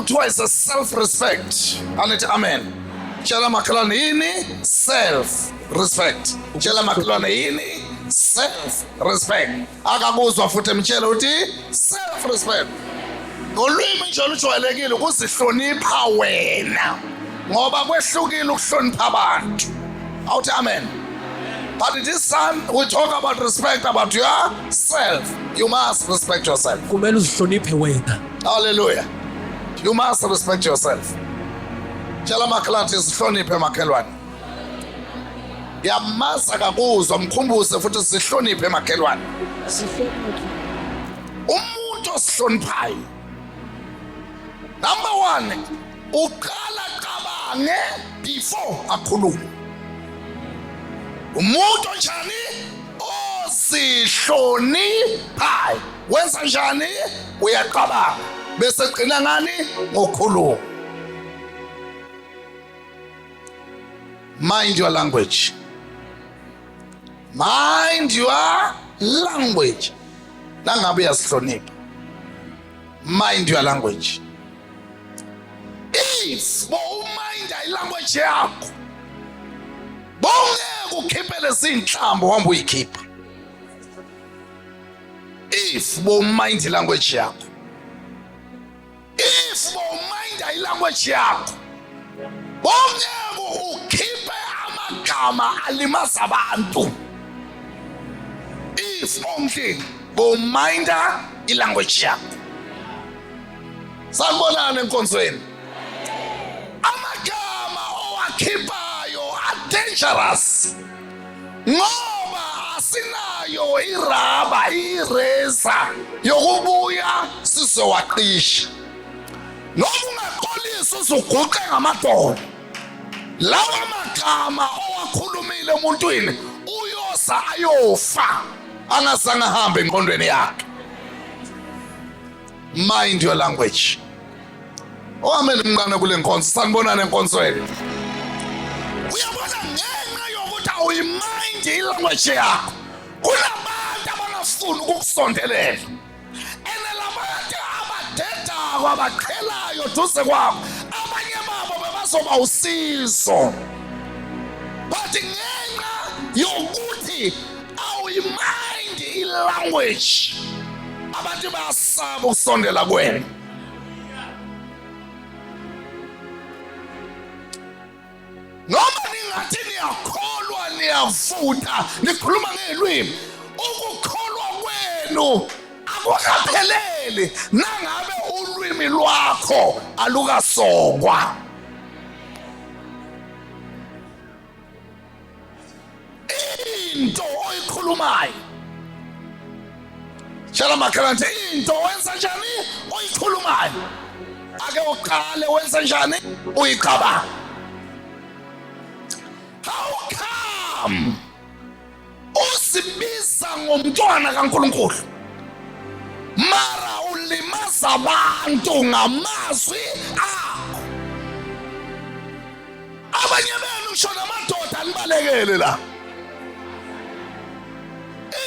kuthiwa is a self respect. Anithi amen. Tshela makhelwane yini self respect. Tshela makhelwane yini self respect. Akakuzwa futhi emtshela uthi self respect. Ngolwimi nje olujwayelekile ukuzihlonipha wena ngoba kwehlukile ukuhlonipha abantu. Awuthi amen. But this time we talk about respect about yourself. You must respect yourself. Kumele uzihloniphe wena. Hallelujah. You must respect yourself. Tshela makhelwane sihloniphe makhelwane. Yamaza akakuzwa mkhumbuze futhi sihloniphe makhelwane. Umuntu osihloniphayo. Number 1 uqala cabange before akhulume. Umuntu onjani ozihloniphayo wenza njani? Uyacabanga bese gcina ngani? Ngokukhuluma. Mind your language. Mind your language. Nangabe uyazihlonipha. Mind your language. If bowuminda ilanguage yakho bowungeke ukhiphe lezi nhlambu uhamba uyikhipha. If bowuminda ilanguage yakho, if bowuminda ilanguage yakho bowungeke ukhiphe amagama alimaza abantu. If only bowuminda ilanguage yakho. Sanibonani enkonzweni. Amagama owakhiphayo are dangerous ngoba asinayo iraba ireza yokubuya sizowaqisha. Noma ungaxolisa uzuguqe ngamadolo. Lawa magama owakhulumile emuntwini uyosa ayofa angazange ahambe engqondweni yakhe. Mind your language. Ohamele mncane kule nkonzo, sanibonana enkonzweni. Uyabona ngenxa yokuthi awuyimayindi ilanguage yakho, kunabantu abangafuni ukukusondelela. Ene labantu abadedako abaqhelayo duze kwakho, abanye babo bebazoba usizo. But ngenxa yokuthi awuyimayindi ilanguage abantu bayasaba ukusondela kuwena. Noma ningathi niyakholwa niyavutha nikhuluma ngey'lwimi, ukukholwa kwenu akukapheleli nangabe ulwimi lwakho alukasokwa. Into oyikhulumayo, tshela makhelwane into wenza njani oyikhulumayo, ake uqale wenza njani uyicabanga. How come uzibiza ngomntwana kaNkulunkulu mara ulimaza abantu ngamazwi akho? Abanye benu ngisho namadoda nibalekele la.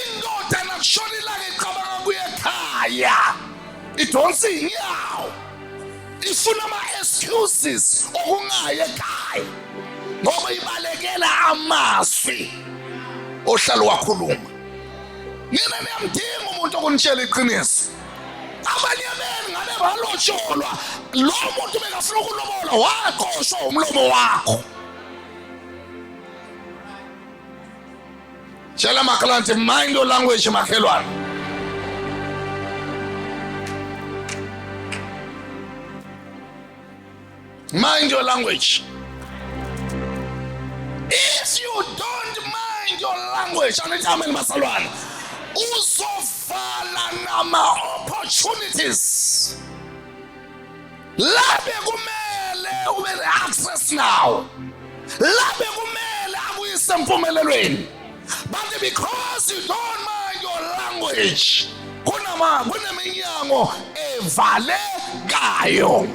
Indoda nakushona ilanga icabanga kuye ekhaya, idonsa iy'nyawo, ifuna ama-excuses okungayi ekhaya ngoba ibalekela amazwi ohlala wakhuluma. Nina niyamdinga umuntu okunitshela iqiniso. Abanye benu ngabe balotsholwa, lo muntu bekafuna ukulobola waqoshwa umlomo wakho. Tshela makhelwane, mind your language makhelwane. Mind your language. If you don't mind your language, angithi amen bazalwane, uzovala nama opportunities. Labe kumele ube ne-access now. Labe kumele akuyise empumelelweni. But because you don't mind your language, kunama kuneminyango evalekayo.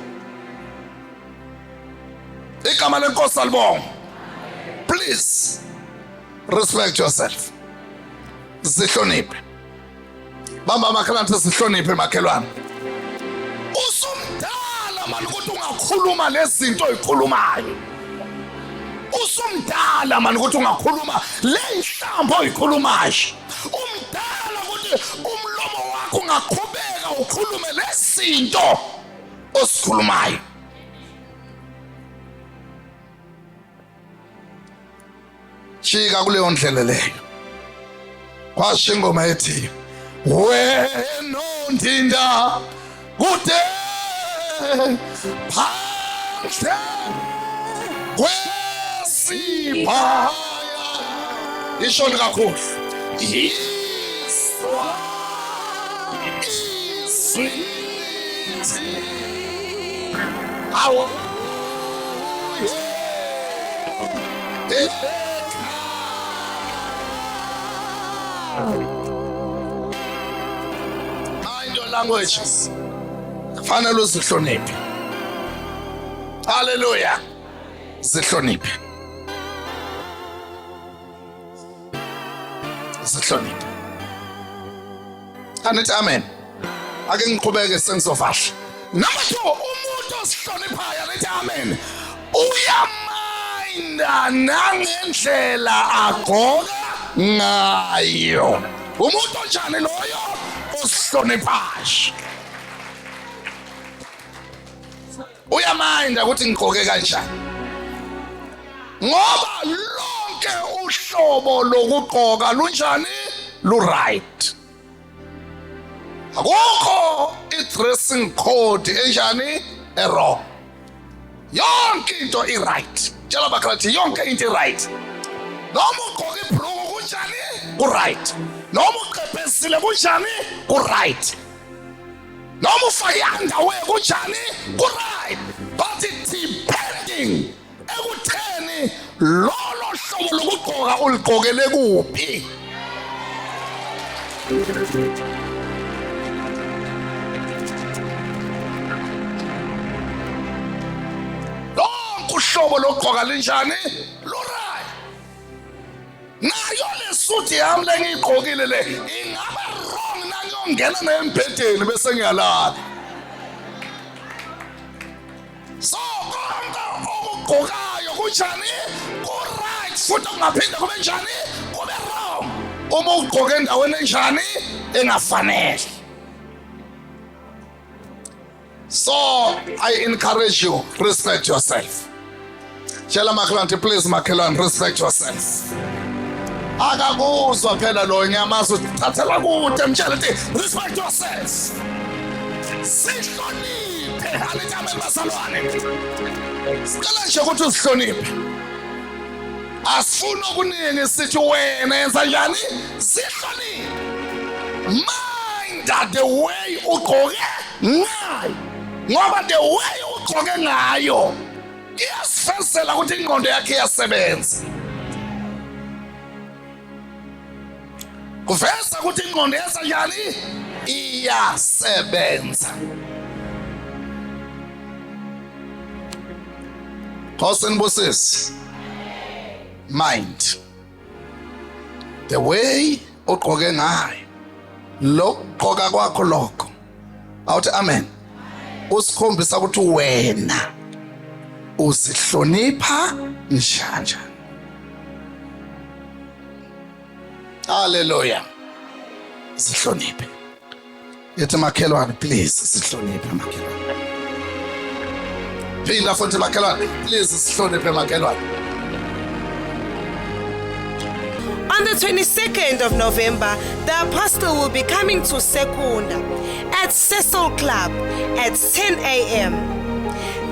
Igama lenkosi alibonga. Please respect yourself. Zihloniphe. Bamba amakhelwane sihloniphe makhelwane. Usumdala mani ukuthi Ukukhuluma lezinto oyikhulumayo. Usumdala mani ukuthi ungakhuluma le nhlamba oyikhulumayo. Umdala ukuthi umlomo wakho ungaqhubeka ukhulume lezinto osikhulumayo. Jika kuleyo ndlela leyo. Kwasho ingoma ethi wena ondinda kude phandle kwesibaya ishoni kakhulu yizwa izwi awu Mind your languages. Kufanele uzihloniphe. Hallelujah. Zihloniphe. Zihloniphe. Anithi amen. Ake ngiqhubeke sengizovasha. Number 2, umuntu osihloniphayo anithi amen. Uyaminda nangendlela agqoka ngayo. Umuntu onjani loyo osihloniphayo? Uyaminda ukuthi ngigqoke kanjani. Ngoba lonke uhlobo lokugqoka lunjani? Lu-right. Akukho i-dressing code enjani e-wrong. Yonke into i-right. Tshela bakhathi yonke into i-right. Noma ugqoke ibhruku kunjani? Ku-right. Noma uqephezile kunjani? Ku-right. Noma ufake i-underwear kunjani? Ku-right. But it depending ekutheni lolo hlobo lokugqoka uligqokele kuphi. Lonke uhlobo lokugqoka linjani? Lu-right. Nayo le suit yami lengiyigqokile le ingaba wrong nangiyongena nayo embhedeni bese ngiyalala. So konke okugqokayo kunjani? Ku-right futhi okungaphinde kube njani? Kube wrong. Uma ugqoke endaweni enjani? Engafanele. So I encourage you, respect yourself. Tshela makhelwane, please makhelwane, respect yourself. Akakuzwa phela lo ngiyamazi uthathela kude mtshela ukuthi respect yourself. Sihloniphe alithi amen bazalwane. Sicela nje ukuthi uzihloniphe. Asifuni okuningi sithi wena yenza njani? Sihloniphe. Mind the way ugqoke ngayo. Ngoba the way ugqoke ngayo iyasifezela ukuthi ingqondo yakhe iyasebenza. Kuveza ukuthi ingqondo yenza njani? Iyasebenza. Nkosi nibusise. Mind the way ogqoke ngayo, lokugqoka kwakho lokho, awuthi amen, usikhombisa ukuthi wena uzihlonipha njani. Hallelujah. Zihloniphe. Yethi makhelwane, please sihloniphe makhelwane. Phinda futhi makhelwane, please sihloniphe makhelwane. On the 22nd of November, the Apostle will be coming to Secunda at Cecil Club at 10 a.m.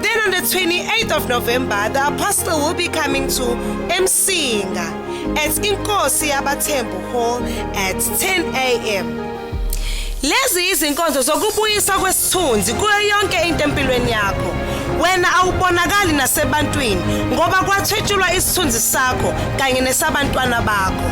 Then on the 28th of November, the Apostle will be coming to Msinga at Inkosi Yabathembu Hall at 10 a.m. Lezi izinkonzo zokubuyiswa kwesithunzi kuyo yonke into empilweni yakho. Wena awubonakali nasebantwini ngoba kwathwetshulwa isithunzi sakho kanye nesabantwana bakho.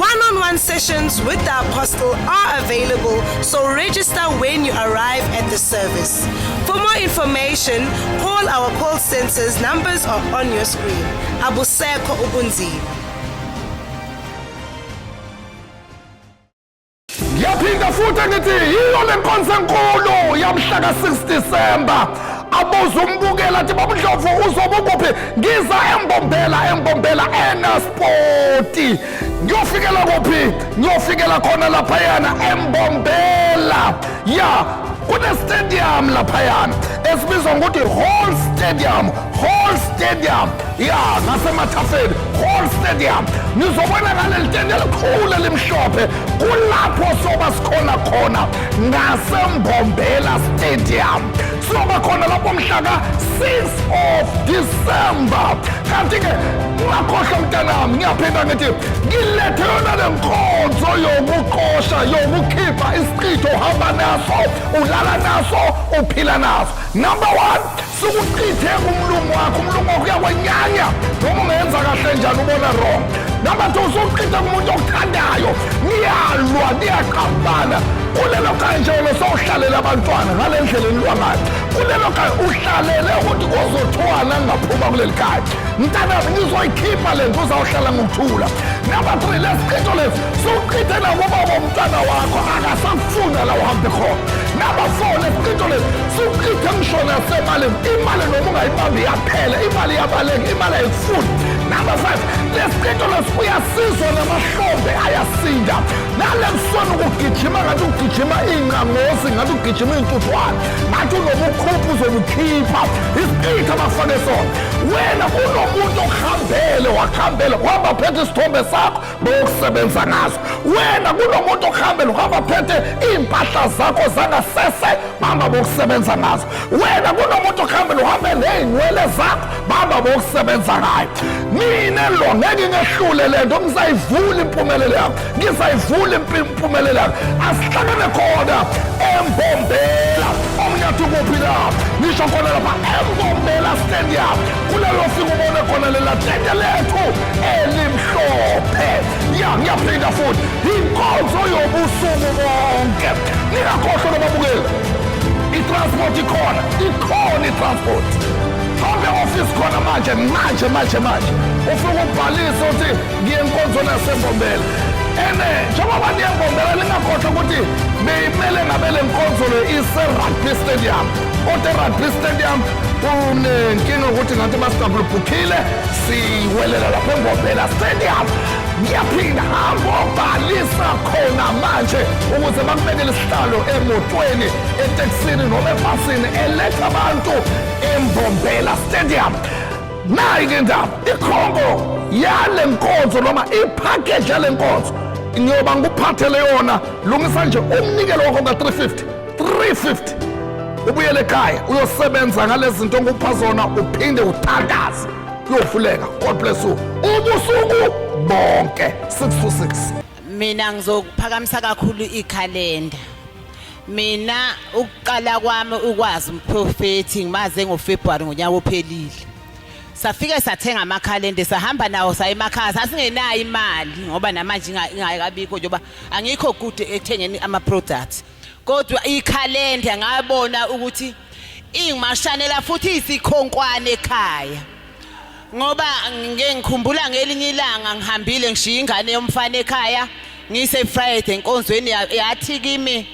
One-on-one sessions with the apostle are available, so register when you arrive at the service. For more information, call our call centers. Numbers are on your screen. Abusekho ubunzima. Ngiyaphinda futhi ngithi yiyo le nkonzo enkulu yamhla ka-6 December. Abuze umbukela athi, baba Ndlovu uzobe ukuphi? Ngiza eMbombela, eMbombela eNaspoti. Ngiyofikela kuphi? Ngiyofikela khona laphayana eMbombela. Ya, kune-stadium laphayana esibizwa ngokuthi Hall Stadium, Hall Stadium, ya, ngasemathafeni, Hall Stadium. Nizobona ngaleli tende elikhulu elimhlophe, kulapho soba sikhona khona ngaseMbombela Stadium. Siyoba khona lapho mhla ka-6 of December. Kanti-ke ungakhohlwa mntanami, ngiyaphinda ngithi ngilethe yona le nkonzo yokuqosha, yokukhipha isichitho uhamba naso, ulala naso, uphila naso. Number 1, sukuchithe kumlungu wakho, umlungu wakho uyakwenyanya noma ungenza kahle njani, ubona wrong. Number 2, sukuchithe kumuntu okuthandayo, niyalwa, niyaqabana kulelo khaya nje wena sowuhlalela abantwana ngale ndlela enilwa ngayo kulelo khaya, uhlalele ukuthi kuzothiwana ngingaphuma kuleli khaya. Mntanami, ngizoyikhipha le nto, uzawuhlala ngokuthula. Number 3, lesichitho lesi suchithe nakubaba umntwana wakho, akasakufuna la uhambe khona. Number 4, lesichitho lesi suchithe ngisho nasemalini, imali noma ungayibambi iyaphela, imali iyabaleka, imali ayikufuni. Number 5, lesichitho lesi uyasizwa namahlombe ayasinda nale kusona ukugijima ngathi ugijima iy'nqangosi, ngathi ugijima iy'ntuthwane, ngathi unobukhuphu uzobukhipha. Isichitho abafake sona wena, kunomuntu okuhambele, wakuhambele uhamba phethe isithombe sakho bokusebenza ngaso. Wena kunomuntu okuhambele, uhamba phethe iy'mpahla zakho zangasese, bahamba bokusebenza ngazo. Wena kunomuntu okuhambele, uhambe ney'nwele zakho, bahamba bokusebenza ngayo. Mina lo ngeke ngehlule le nto, ngisayivula impumelelo yakho, ngisayivula impumelelo yakho. Asihlangane khona eMbombela. Omunye athi kuphi la? Ngisho khona lapha eMbombela Stadium, kulelo fika ubone khona lela tende lethu elimhlophe. Ya, ngiyaphinda futhi, inkonzo yobusuku bonke. Ningakhohlwa nababukeli, i-transport ikhona, ikhona i-transport. Hambe office khona manje manje manje manje, ufike ubhalise uthi ngiye enkonzweni yaseMbombela. Ene njengoba niye eMbombela, ningakhohlwa ukuthi beyimele ngabe le nkonzo le ise-Rugby Stadium, kodwa e-Rugby Stadium kunenkinga ukuthi ngathi basidabulubhukhile, siwelela lapha eMbombela Stadium. Ngiyaphinda, hamba obhalisa khona manje ukuze bakubekele isihlalo emotweni, etekisini noma ebhasini eletha abantu eMbombela Stadium. Nayi-ke indaba, ikhongo yale nkonzo noma ipackage yale nkonzo ngiyoba ngikuphathele yona. Lungisa nje umnikelo wakho ka-350, 350, ubuyele ekhaya uyosebenza ngalezi zinto ongupha zona, uphinde uthandaze, kuyovuleka. God bless you ubusuku bonke, 6 to 6. Mina ngizokuphakamisa kakhulu ikhalenda. Mina ukuqala kwami ukwazi umprofethi ngimaze ngoFebruary ngonyaka ophelile. Safike sathenga amakhalende, sahamba nawo saya emakhaya. Sasingenayo imali ngoba namanje ingakabikho, njengoba angikho good ekuthengeni ama-products, kodwa ikhalenda ngabona ukuthi ingimashanela futhi isikhonkwane ekhaya, ngoba ngike ngikhumbula ngelinye ilanga ngihambile, ngishiya ingane yomfana ekhaya, ngise Friday enkonzweni, yathi kimi,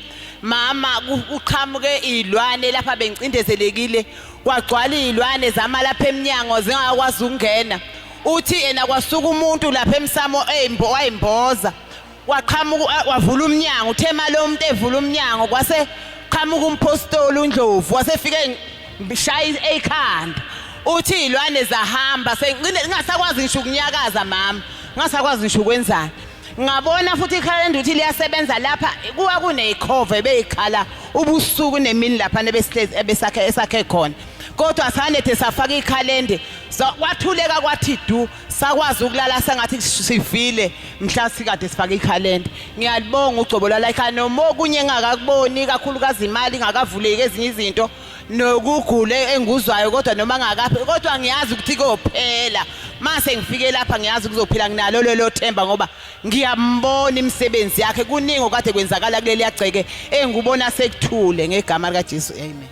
"Mama, kuqhamuke izilwane lapha, bengicindezelekile, kwagcwala izilwane zama lapha eminyango zingakwazi ukungena." Uthi yena kwasuka umuntu lapha emsamo eyimbo wayimboza, waqhamuka wavula umnyango. Uthe malo umuntu evula umnyango, kwase qhamuka umpostoli uNdlovu, wasefike ngishaya ekhanda. Uthi izilwane zahamba, sengingasakwazi ngisho ukunyakaza mama, ngingasakwazi ngisho ukwenzani. Ngabona futhi ikhalenda ukuthi liyasebenza lapha, kuwa kuneyikhova ebeyikhala ubusuku nemini lapha nebesihlezi ebesakhe esakhe khona, kodwa sanethe safaka ikhalende, kwathuleka kwathi du, sakwazi ukulala sengathi sivile mhla sikade sifake ikhalenda. Ngiyalibonga ugcobo lwala ekhaya, noma okunye engakakuboni, kakhulukazi imali ingakavuleki, ezinye izinto nokugula engikuzwayo, kodwa noma ngakaphi, kodwa ngiyazi ukuthi kophela mase ngifike lapha, ngiyazi kuzophila. Nginalo lelo themba ngoba ngiyambona imisebenzi yakhe. Kuningi okade kwenzakala kuleli yagceke engikubona sekuthule ngegama likaJesu, amen.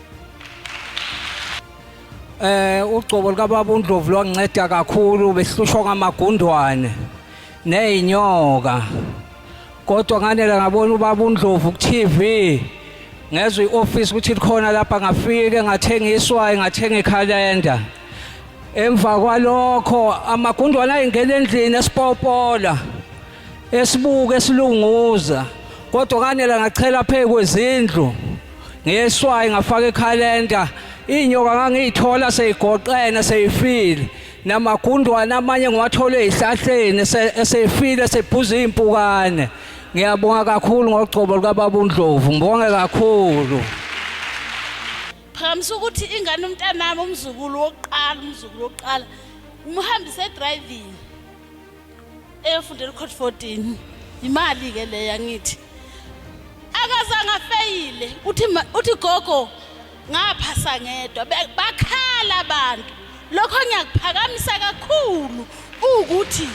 Ugcobo likaBaba uNdlovu lwanginceda kakhulu, behlushwa ngamagundwane nezinyoka. Kodwa nganela ngabona uBaba uNdlovu ku TV. Ngezwe i-office ukuthi likhona lapha ngafike ngathenga iswayi ngathenga ikhalenda. Emva kwalokho amagundwane ayingena endlini esipopola esibuka esilunguza kodwa kanela ngachela phezu kwezindlu ngeswayi ngafaka ikhalenda inyoka ngangiyithola seyigoqene seyifile namagundwane amanye ngiwathole ezihlahleni esefile sebhuza impukane ngiyabonga kakhulu ngogcobo lukababa uNdlovu ngibonge kakhulu Phakamisa ukuthi ingane umntanami umzukulu wokuqala umzukulu wokuqala umhambise edriving eyofundela ucode 14 imali ke leyo angithi akazange afeyile uthi uthi gogo ngaphasa ngedwa bakhala abantu lokho ngiyakuphakamisa kakhulu ukuthi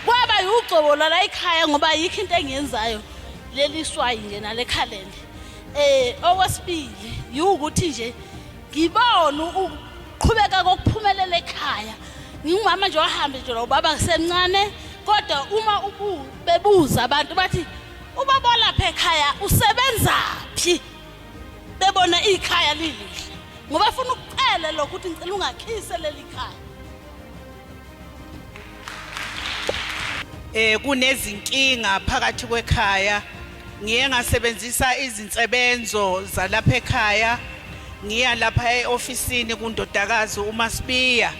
kwaba yugcobo lwala ekhaya ngoba yikho into engiyenzayo leli swayi nje nale khalende eh okwesibili yiwukuthi nje ngibone ukuqhubeka kokuphumelela ekhaya ngingumama nje wahambe nje ubaba kusemncane kodwa uma bebuza abantu bathi ubaba lapha ekhaya usebenzaphi bebona ikhaya lilihle ngoba funa ukucela lokho ukuthi ngicela ungakhise leli khaya eh kunezinkinga phakathi kwekhaya ngiye ngasebenzisa izinsebenzo zalapha ekhaya ngiya lapha eofisini kundodakazi uMasibiya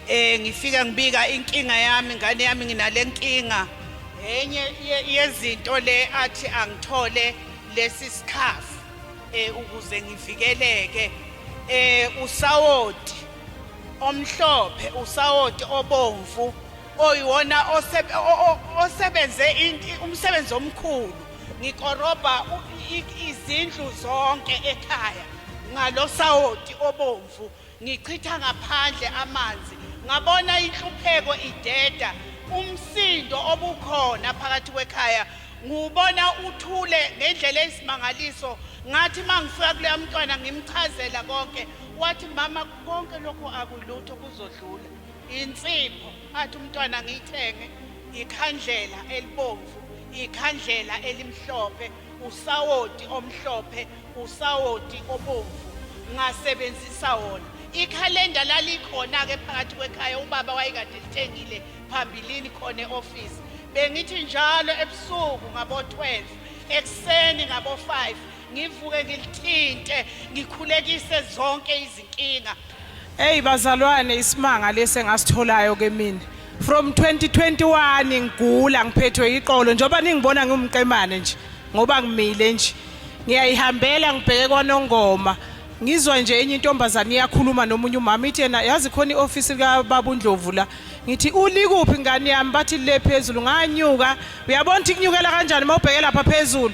eh ngifika ngibika inkinga yami ingane yami nginale nkinga enye yezinto le athi angithole lesi sikhafu eh ukuze ngivikeleke eh usawoti omhlophe usawoti obomvu oyiwona osebenze umsebenzi omkhulu ngikorobha izindlu zonke ekhaya ngalo sawoti obomvu ngichitha ngaphandle amanzi ngabona inhlupheko ideda umsindo obukhona phakathi kwekhaya ngiwubona uthule ngendlela eyisimangaliso ngathi uma ngifika kuleya mntwana ngimchazela konke wathi mama konke lokhu akulutho kuzodlula insipho athi umntwana ngiyithenge ikhandlela elibomvu ikhandlela elimhlophe usawoti omhlophe usawoti obomvu ngasebenzisa wona ikhalenda lalikhona-ke phakathi kwekhaya ubaba wayekade lithengile phambilini khona e-ofisi bengithi njalo ebusuku ngabo-12 ekuseni ngabo-5 ngivuke ngilithinte ngikhulekise zonke izinkinga Hey bazalwane isimanga lesi engasitholayo ke mina from 2021 ngigula ngiphethwe iqolo njengoba ningibona ngumqemane nje ngoba ngimile nje ngiyayihambela ngibheke kwanongoma ngizwa nje enye intombazane iyakhuluma nomunye umama ithi yena yazi khona iofisi likababa uNdlovu la ngithi ulikuphi ngane yami bathi le phezulu nganyuka uyabona ukuthi kunyukela kanjani uma ubheke lapha phezulu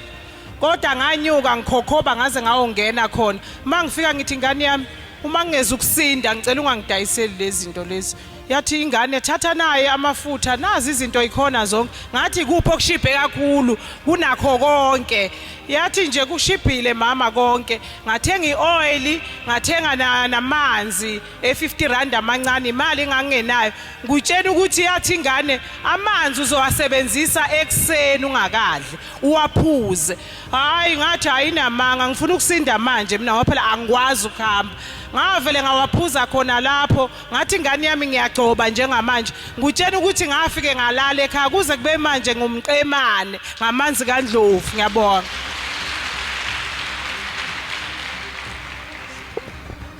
kodwa nganyuka ngikhokhoba ngaze ngawongena khona uma ngifika ngithi ingane yami uma ngingeza ukusinda ngicela ungangidayiseli lezi zinto lezi yathi ingane thatha naye amafutha nazi izinto ikhona zonke ngathi kuphi okushibhe kakhulu kunakho konke yathi nje kushibhile mama konke ngathenga i-oil ngathenga namanzi e-50 rand amancane imali engangingenayo ngikutshela ukuthi yathi ingane amanzi uzowasebenzisa ekuseni ungakadli uwaphuze hayi ngathi ayinamanga ngifuna ukusinda manje mina ngoba phela angikwazi ukuhamba ngavele ngawaphuza khona lapho ngathi ingane yami ngiyagcoba njengamanje ngikutshela ukuthi ngafike ngalala ekhaya kuze kube manje ngumqemane ngamanzi kaNdlovu ngiyabonga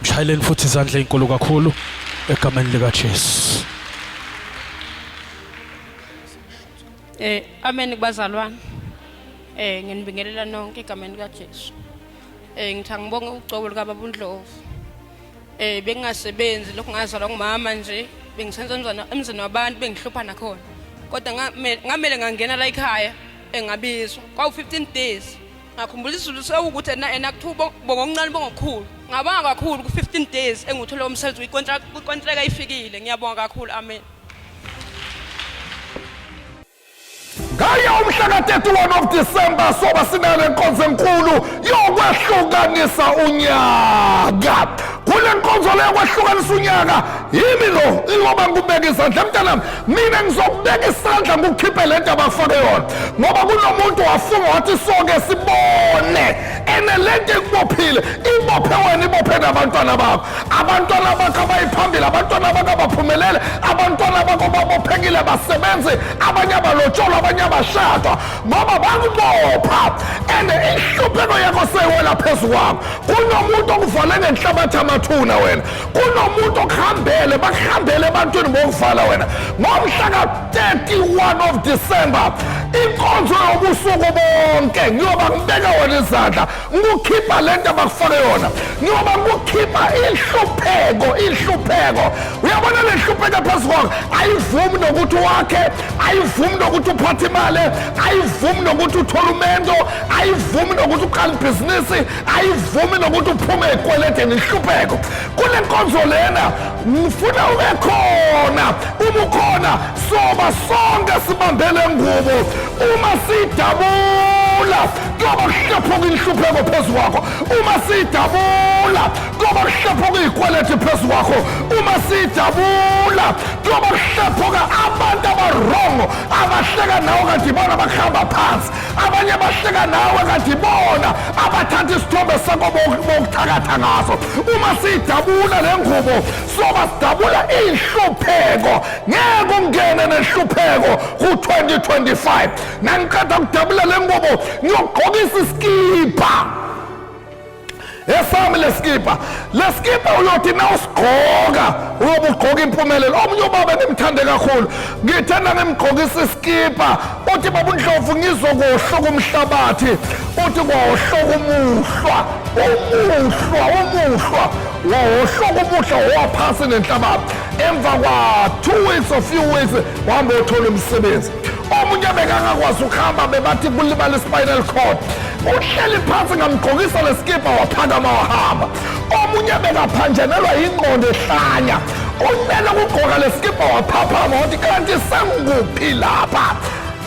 Mshayeleni futhi izandla ezinkulu kakhulu egameni likaJesu. Eh amen kubazalwane. Eh nginibingelela nonke egameni likaJesu. Eh ngithi angibonge ugcobo likaBaba uNdlovu. Eh bengingasebenzi lokhu ngazalwa ngumama nje bengisenza emzini wabantu bengihlupha nakhona. Kodwa ngamele ngangena la ekhaya engabizwa. Kwawu 15 days. Ngakhumbula isiZulu sewukuthi ena ena kuthiwa bonga okuncane bonga okukhulu. Ngabonga kakhulu ku 15 days engiwuthole umsebenzi kwi-contract kwi-contract ifikile. Ngiyabonga kakhulu amen. Ngaye umhla ka-31 of December soba sinale nkonzo enkulu yokwehlukanisa unyaka. Kule nkonzo nkonzo leyo kwehlukanisa unyaka yimi lo ingoba ngikubeka izandla mntanami mina ngizokubeka isandla ngikukhiphe le nto abafake yona ngoba kunomuntu wafunga wathi soke sibone ene le nto ikubophile ibophe wena ibophe nabantwana bakho abantwana bakho abayiphambili abantwana bakho abaphumelele abantwana bakho babophekile basebenzi abanye abalotsholwa abanye abashadwa ngoba bakubopha and inhlupheko yakho seyiwela phezu kwakho kunomuntu okuvale ngenhlabathi amathuna wena kunomuntu okuhambele bakuhambele ebantwini bokuvala wena ngomhla ka-31 of December inkonzo yobusuku bonke ngiyoba ngibeka wena izandla ngikukhipha le nto abakufake yona ngiyoba ngikukhipha inhlupheko inhlupheko uyabona le nhlupheko phezu kwakho ayivumi nokuthi wakhe ayivumi nokuthi uphathe imali ayivumi nokuthi uthole umendo ayivumi nokuthi uqale ibhizinisi ayivumi nokuthi uphume ekweleteni inhlupheko kule nkonzo lena ngifuna ube khona uma ukhona soba sonke sibambele ngubo uma sidabula kuyoba kuhlephuka inhlupheko phezu kwakho uma sidabula kuyoba kuhlephuka iy'kweleti phezu kwakho uma sidabula kuyoba kuhlephuka abantu abarongo abahleka nawe kanti ibona bakuhamba phansi abanye bahleka nawe kanti ibona abathatha isithombe sakho bokuthakatha ngaso uma siyidabula le ngubo soba sidabula iy'hlupheko ngeke ungene nenhlupheko ku-2025 nangiqeda kudabula le ngubo ngiyogqokisa isikibha esami leskipa leskipa uyothi nawusigqoka uyobe ugqoka impumelelo omunye ubaba engimthande kakhulu ngithanda ngimgqokisa iskipa uthi baba undlovu ngizokohloka umhlabathi uthi kwawohloka umuhlwa umuhlwa umuhlwa wawohloka umuhlwa waphasi nenhlabathi emva kwa-two weeks or few weeks wahamba othola umsebenzi omunye bekangakwazi ukuhamba bebathi kulimala i-spinal cord uhleli phansi ngamgqokisa leskipa waphakama wahamba omunye bekaphanjanelwa yingqondo ehlanya unele ukugqoka leskipa waphaphama wathi kanti sengikuphi lapha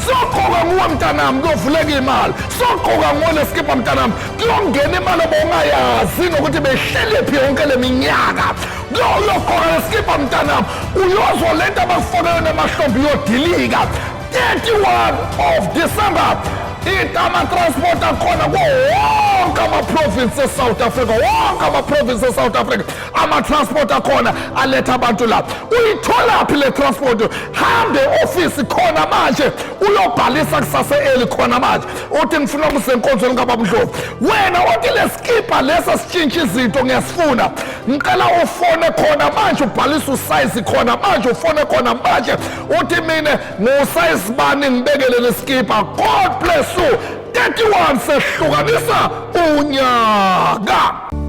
sogqoka nguwe mntanami kuyovuleka imali sogqoka nguwe leskipa mntanami kuyongena imali obongayazi nokuthi behlelephi yonke le minyaka uyogqoka leskipa mntanami uyozwa le nto abakufake yona emahlombe iyodilika 31 of December itama transport akhona kuwo wonke ama-province e-South Africa wonke ama-province e-South Africa ama-transport akhona aletha abantu la uyitholaphi le transport hambe ofisi khona manje uyobhalisa kusase early khona manje uthi ngifuna ukusenkonzweni kababundlovu wena uthi leskipa lesa sitshintsha izinto ngiyasifuna ngicela ufone khona manje ubhalise usayizi khona manje ufone khona manje uthi mina ngusayizi bani ngibekele leskipa god bless you 31 sehlukanisa unyaka.